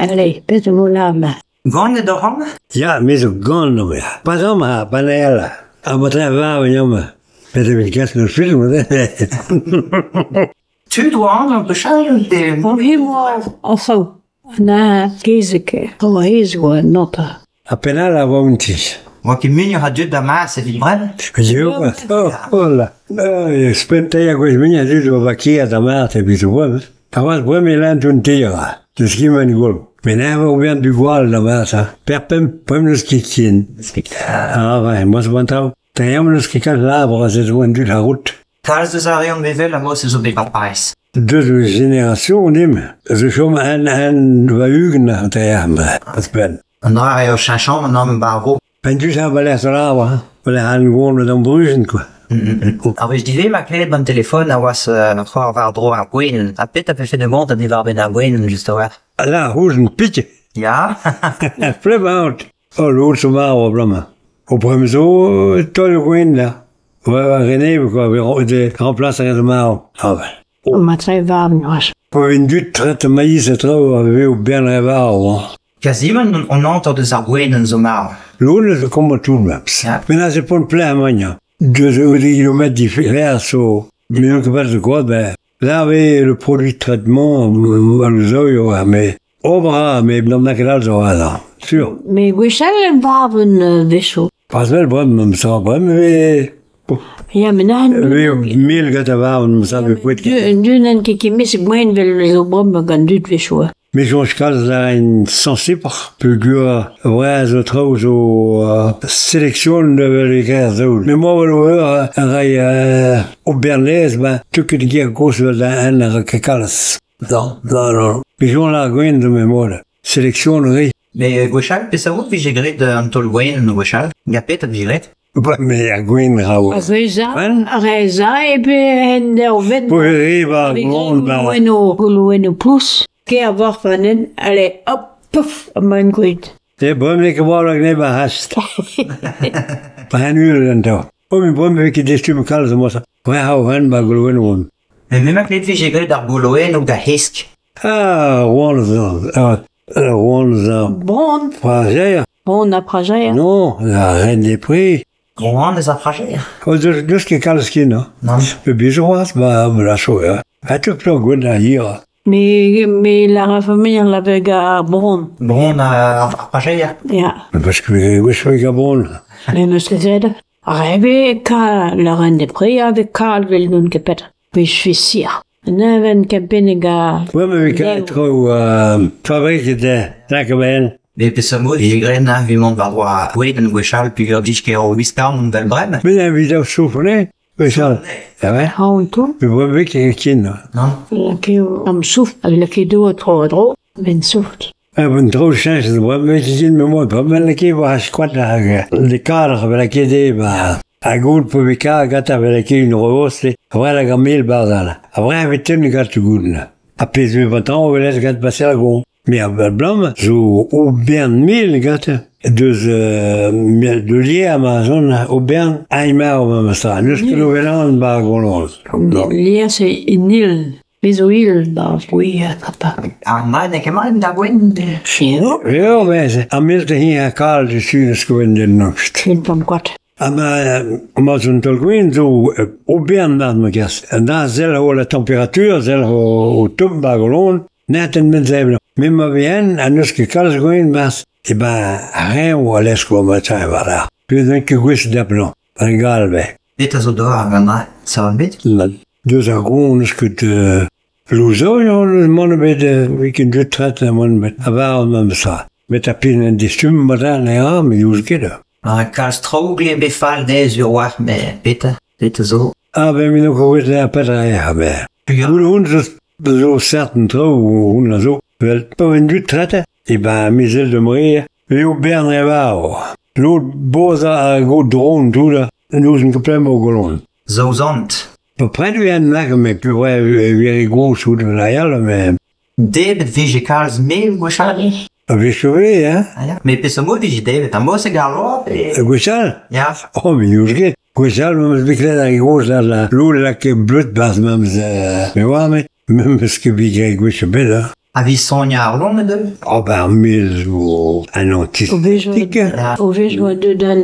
Allez, pezh vo lâr-ma. Ganet oc'h amañ? Ya, me zo ganet amañ. Pas amañ, pa n'hell. Ha ma tra varv amañ. Met e vez gas gant film. Tud oa amañ gwechall pe... Bon, enfin, na kezeg, o aes oa notañ. Ha penn all a oa un ti. Oa ket muioc'h a dud da mas evit bremañ? Eo, oh, oh là. Ouzhpenn teir gwech muioc'h a dud oa vakiet da mat evit o bremañ. Ha c'hoazh bremañ e lârent un teir, deus kement gwall. Met eñ eo ober du gwall da vat, ha per pemp, pemp n'eus ket ken. Ah ouais, moi zo an traoù. Teir n'eus ket kalz labour aze zo an dud a-rout. Kalz eus ar reont mevel a se zo bet war Pariz. Deus ur generasion dimp, zo chom un, un va-ugent an teir, ouzhpenn. An dra eo cheñchamant an anv barro. Penn-du ça va l'air l'arbre, hein. Voilà an goan d'an brujenn quoi. Ar wech divez ma klevet ban telefon a oas c'hoar war-dro ar gwenn. Ha pet a vefe de gont diwar-benn ar gwenn just a-walc'h? Là, rouge pik. Ya. Flip out. Oh, l'autre zo marv abalamour. O bremañ zo taol gwenn là. Ouais, ouais, René, quoi, de remplace ar re zo marv. Ah ouais. Ma tre varv c'hoazh. Pa vez dud tret maïs ha traoù a vez o bern re varv. Hein. Kazimant on hanter deus ar gwenn zo marv. L'autre zo kommet tout memes. Ja. Mais là, c'est pas un plein moyen. Deux ou des kilomètres différents, so, mais on peut pas de quoi, ben, là, oui, le produit de traitement, ouais, mais, ober a, mais n'am ket all zo alors, sûr. Mais gwechall e varv un vecho. Pas vel bremañ, sa bremañ, mais, Ya, met n'an... mais mil gant a varv, sa ve pouet. Du n'en ket ket mis gwenn vel zo bremañ gant dud vecho. Me soñj kalz da en sensibloc'h peogwir vras zo traoù zo sélection evel e graer zaoul. Me moa vel ober a ray ober lez ba teu ket ger gozh vel da en a ra ket kalz. Non. Non, non. Me soñj ar gwenn zo me mod. Sélection re. Mais gwechall, peseurt vije graet an taol gwenn gwechall? Gant petra vije graet? Ba, me ar gwenn ra oa. Ar reza e pe en derven. Pour re ba gwenn ba. Gouloù gouloù pous. Ker war fanen, allez, hop, pouf, ma'n kuit. E bremañ ket war neb a hast. Pa hen ul an tav. O, me bremañ ket destum kalz mo sa. Ouais, ha hen ba gouloù on. Mais me ma klevet vije graet ar goulouen da hesk. Ah, roan zo. Ah, roan zo. Bon. Prajer. Bon a prajer. Non, la reine des prix. Roan eus ar prajer. O, deus, deus ket kalz ken, hein. Non. Pe bijoaz, ba, la cho, hein. Ha tout plan gwenn a hir. Me, me la famille l'avait ar bron. Bron ar prajer. Ya. Parce que gwech oa gabon. Mais meus ket graet. Reve ka la reine des prix avec Karl vel nun ket pet. Pe je suis sir. Neven ket bennig a... Ouais, mais ket traoù fabriket da ben. Mais peseurt mod vije graet na vi mont war-dro ar gwenn gwechall peogwir vije ket ur wiskarn vel bremañ. Mais la vidéo souffle, gwechall. Ah ouais. Ha on tout. Me bremañ ket ken. Non. Lake am souf, hag lake do tro dro, ben souft. Ah, ben traoù cheñch, bremañ ket ken me mod. Bremañ lake war ar squat hag de kadr vel lake de ba. A goud po veka gata vel lake un roos, Vrai hag ar mel barzal. A vrai evet tenn gant goud. A pezh me vantan vel ez gant passer a gon. Mais a blam zo o bern mel gant deus de lier ma zon o bern aimar ma sa. Neus ket o velan ba gonloz. Lier c'est inil. Bez o il ba oui papa. Ar ma n'eo ket mat da gwenn. Eo. Eo, mais ar mel da hin a kal de su neus ket den nocht. Ken pam koat. Ha ma, ma zon taol gwenn zo o bern mat ma gas. An da sell ho la température, sell ho, ho tomm ba golon, net en men zebl. Me ma vien, a neus ket kalz gwenn mas, e ben, rien o a lesko ma ta war da. Pe zen ket gwech d'aplan, an gal be. Petra zo d'ober gant ma, sa van bet? Deus ar gon neus ket louzo, mon bet week-end dut tret a mon bet. A var an ma sa. Met a pin en distum ma da ne a, me youz ket. Ar kalz traoù glev bet fall dezh ur war, mais petra, petra zo. Ah, ben min o ket a petra eo, ben. Gout hon zo zo certain traoù hon a zo. Vel, pa ven dut trete, e ben, mizel de mre, eo bern e var. Lod boza a go dron tout da, nous en ket o golon. Zaouzant. Pa pred en lak, me pu vrai vere gros out la yal, mais... Debet vije kalz mel gwechall? A vechove, hein? Ah ya. Mais peseurt mod vije debet, ar mos hag ar loa pe... Gwechall? Ya. Oh, me youz ket. Gwechall, ma meus bet ar gros la la lod lak bleut bas ma meus... Me oa, me, me meus ket bet graet gwech bet, hein. A vez soñj ar loened eo ? Oh ben ar mel zo un antiseptik. O vezañ oa deuet an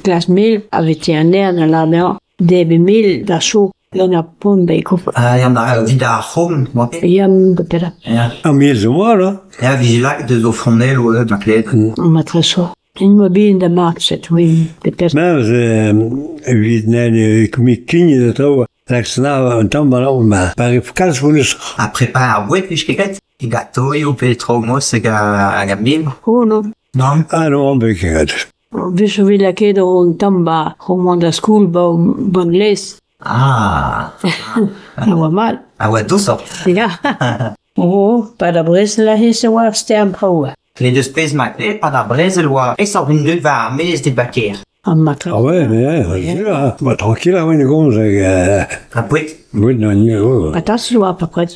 glas mel a veterinaire da lâret dezhañ debriñ mel da chaok gant ar poan 'ba e kof. Ah ya evit ar c'hrom 'oa ket ? Ya, petra. Ya. Ar mel zo mat hein. Ya 'vije lakaet eus o fronelloù eo ma klevet. Matreso. Int 'oa bet da marset oui peut-être. Memes evit n'eo kignet atav rak un tamm ma pa kalz fonnusoc'h. Ha prepar ar boued 'vije ket graet ? E gatoioù pe traoù mod-se hag ar mel ? Oh non. Nann. Ah non, bet ket. Wech 'vez lakaet un tamm 'ba mont da skol 'ba Bangladesh. Ah A oa mat. A oa dousoc'h. Ya. Oh, 'pad ar brezel aze e oa ar stern traoù. Met eus pezh 'ma klevet 'pad ar brezel 'oa aesoc'h vin deuet war ar maez dit 'ba kêr. Ha mat. Ah ouais, mais ouais, bah, tranquille, ah ouais, gomz hag Ha boued. boued n'an Ha tas 'oa à peu près.